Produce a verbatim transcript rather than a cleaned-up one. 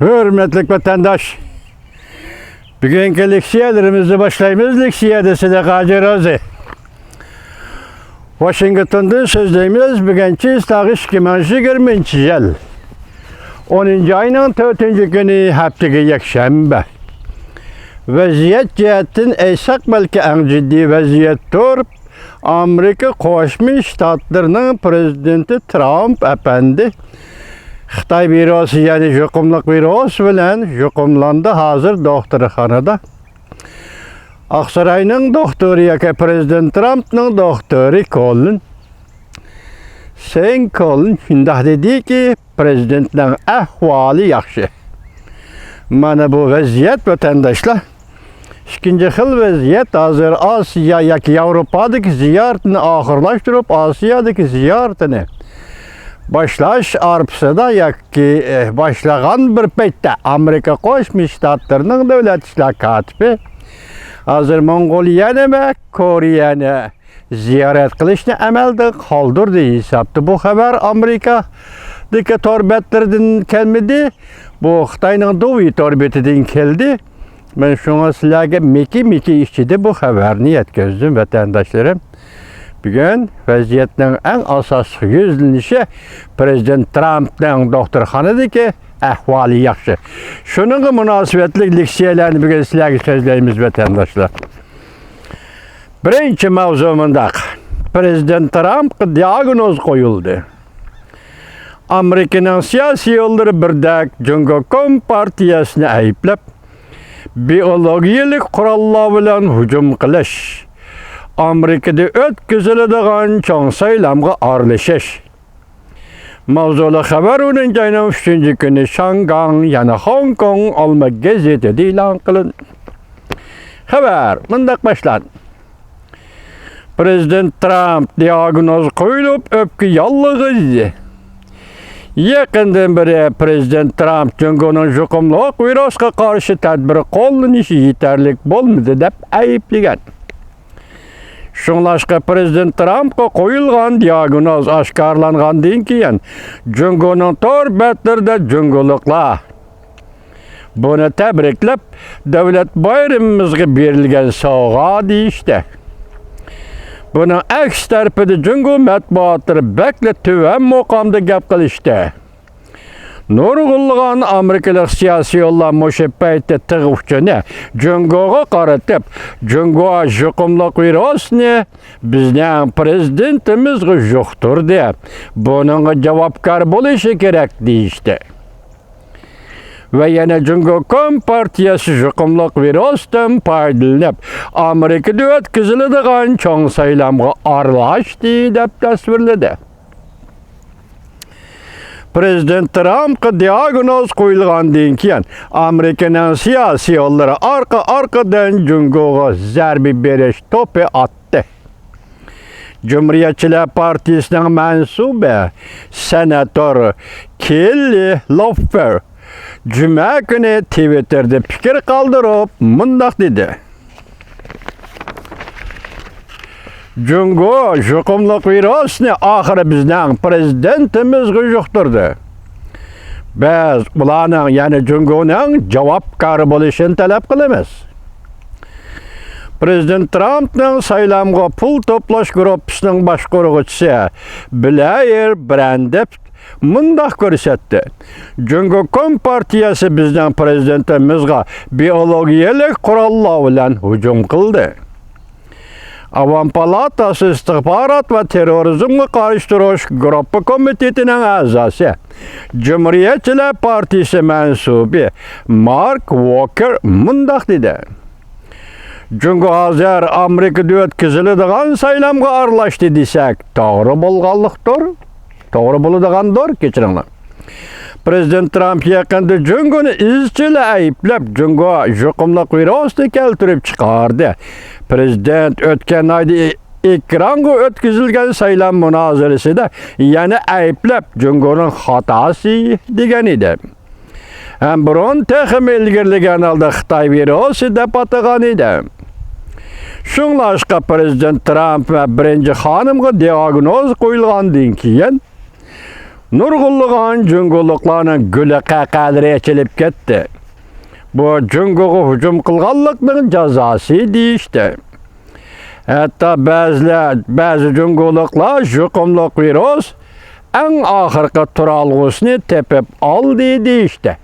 ھۆرمەتلىك ۋەتەنداش، بۈگۈنكى لېكسىيەلىرىمىزنى باشلايمىز. لېكسىيەدە سىدىق ھاجى روزى. ۋاشىنگتوندىن سۆزلەيمىز. بۈگۈن چىسلاغ ئىككى مىڭ يىگىرمىنچى يىل ئونىنچى ئاينىڭ تۆتىنچى كۈنى، ھەپتىگە يەكشەنبە. ۋەزىيەت جەھەتتىن ئېيتساق، بەلكى ئەڭ جىددىي ۋەزىيەتتۇر. ئامېرىكا قوشما شتاتلىرىنىڭ پرېزىدېنتى ترامپ ئەپەندى خىتاي ۋىرۇسى، يەنى يۇقۇملۇق ۋىرۇس بىلەن يۇقۇملاندى. ھازىر دوختۇرخانىدا. ئاقساراينىڭ دوختۇرى ياكى پرېزىدېنت ترامپنىڭ دوختۇرى كولىن، سېن كولىن شۇنداق دېدىكى، پرېزىدېنتنىڭ ئەھۋالى ياخشى. مانا بۇ ۋەزىيەت، ۋەتەنداشلار. ئىككىنچى خىل ۋەزىيەت ھازىر ئاسىيا ياكى ياۋروپادىكى زىيارىتىنى ئاخىرلاشتۇرۇپ، ئاسىيادىكى زىيارىتىنى باشلاش ئارىپسىدا ياكى، ئى، باشلىغان بىر پەيتتە ئامېرىكا قوشما شتاتلىرىنىڭ دۆلەت ئىشلار كاتىپى ھازىر موڭغۇلىيەنى ۋە كورېيەنى زىيارەت قىلىشنى ئەمەلدىن قالدۇردى ھېسابتا. بۇ خەۋەر ئامېرىكادىكى تور بەتلىرىدىن كەلمىدى. بۇ خىتاينىڭ دۇۋى تور بېتىدىن كەلدى. مەن شۇڭا سىلەرگە مىكى-مىكى ئىچىدە بۇ خەۋەرنى يەتكۈزدۈم، ۋەتەنداشلىرىم. بۈگۈن ۋەزىيەتنىڭ ئەڭ ئاساسلىق يۈزلىنىشى، پرېزىدېنت ترامپنىڭ دوختۇرخانىدىكى ئەھۋالى ياخشى. شۇنىڭغا مۇناسىۋەتلىك لېكسىيەلەرنى بۈگۈن سىلەرگە سۆزلەيمىز، ۋەتەنداشلار. بىرىنچى ماۋزۇ مۇنداق. پرېزىدېنت ترامپقا دىئاگنوز قويۇلدى. ئامېرىكىنىڭ سىياسىيونلىرى بىردەك جۇڭگو كومپارتىيەسىنى ئەيىبلەپ، بىئولوگىيەلىك قوراللار بىلەن ھۇجۇم قىلىش، ئامېرىكىدا ئۆتكۈزۈلىدىغان چوڭ سايلامغا ئارىلىشىش. ماۋزۇلۇق خەۋەر ئونىنچى ئاينىڭ ئۈچىنچى كۈنى شاڭگاڭ، يەنى خوڭكوڭ ئالما گېزىتىدە ئېلان قىلىندى. خەۋەر مۇنداق باشلاندى. پرېزىدېنت ترامپ دىئاگنوز قويۇلۇپ، ئۆپكە ياللۇغى. يېقىندىن بېرى پرېزىدېنت ترامپ جۇڭگونىڭ يۇقۇملۇق ۋىرۇسقا قارشى تەدبىر قوللىنىشى يېتەرلىك بولمىدى دەپ ئەيىبلىگەن. شۇڭلاشقا پرېزىدېنت ترامپقا قويۇلغان دىئاگنوز ئاشكارىلانغاندىن كېيىن، جۇڭگونىڭ تور بەتلىرىدە جۇڭگولۇقلار بۇنى تەبرىكلەپ، دۆلەت بايرىمىمىزغا بېرىلگەن سوۋغا دېيىشتى. بۇنىڭ ئەكس تەرىپىدە جۇڭگو مەتبۇئاتلىرى بەكلا تۆۋەن مۇقامدا گەپ قىلىشتى. نۇرغۇنلىغان ئامېرىكىلىق سىياسىيونلار مۇشۇ پەيتتە تىغ ئۇچىنى جۇڭگوغا قارىتىپ، جۇڭگو يۇقۇملۇق ۋىرۇسنى بىزنىڭ پرېزىدېنتىمىزغا يۇقتۇردى، بۇنىڭغا جاۋابكار بولۇشى كېرەك، دېيىشتى. ۋە يەنە جۇڭگو كومپارتىيەسى يۇقۇملۇق ۋىرۇستىن پايدىلىنىپ، ئامېرىكىدا ئۆتكۈزۈلىدىغان چوڭ سايلامغا ئارىلاشتى، دەپ تەسۋىرلىدى. پرېزىدېنت ترامپقا دىئاگنوز قويۇلغاندىن كېيىن، ئامېرىكىنىڭ سىياسىيونلىرى ئارقا-ئارقىدىن جۇڭگوغا زەربە بېرىش توپى ئاتتى. جۇمھۇرىيەتچىلەر پارتىيىسىنىڭ مەنسۇبى، سېناتور كېللى لوففېر جۈمە كۈنى تىۋىتتېردا پىكىر قالدۇرۇپ، مۇنداق دېدى: جۇڭگو يۇقۇملۇق ۋىرۇسنى ئاخىرى بىزنىڭ پرېزىدېنتىمىزغا يۇقتۇردى. بىز ئۇلارنىڭ، يەنى جۇڭگونىڭ جاۋابكار بولۇشىنى تەلەپ قىلىمىز. پرېزىدېنت ترامپنىڭ سايلامغا پۇل توپلاش گۇرۇپپىسىنىڭ باشقۇرغۇچىسى بلېير براندېپ مۇنداق كۆرسەتتى: جۇڭگو كومپارتىيەسى بىزنىڭ پرېزىدېنتىمىزغا بىئولوگىيەلىك قوراللار بىلەن ھۇجۇم قىلدى. ئاۋام پالاتاسى ئىستىخبارات ۋە تېررورىزمغا قارشى تۇرۇش گۇرۇپپا كومىتېتىنىڭ ئەزاسى، جۇمھۇرىيەتچىلەر پارتىيىسى مەنسۇبى مارك ۋوكېر مۇنداق دېدى: جۇڭگو ھازىر ئامېرىكىدا ئۆتكۈزۈلىدىغان سايلامغا ئارىلاشتى دېسەك، توغرا بولغانلىقتۇر. توغرا بولىدىغاندۇر، كەچۈرۈڭلار. پرېزىدېنت ترامپ يېقىندا جۇڭگونى ئىزچىل ئەيىبلەپ، جۇڭگو يۇقۇملۇق ۋىرۇسنى كەلتۈرۈپ چىقاردى. پرېزىدېنت ئۆتكەن ئايدا ئېكرانغا ئۆتكۈزۈلگەن سايلام مۇنازىرىسىدە يەنە ئەيىبلەپ، جۇڭگونىڭ خاتاسى دېگەن ئىدى. ھەم بۇرۇن تېخىمۇ ئىلگىرىلىگەن ھالدا خىتاي ۋىرۇسى دەپ ئاتىغان ئىدى. شۇڭلاشقا پرېزىدېنت ترامپ ۋە بىرىنچى خانىمغا دىئاگنوز قويۇلغاندىن كېيىن، نۇرغۇنلىغان جۇڭگولۇقلارنىڭ گۈلە قەقەلىرى ئېچىلىپ كەتتى. بۇ جۇڭگوغا ھۇجۇم قىلغانلىقنىڭ جازاسى دېيىشتى. ھەتتا بەزىلەر، بەزى جۇڭگولۇقلار يۇقۇملۇق ۋىرۇس ئەڭ ئاخىرقى تۇرالغۇسىنى تېپىپ ئالدى دېيىشتى.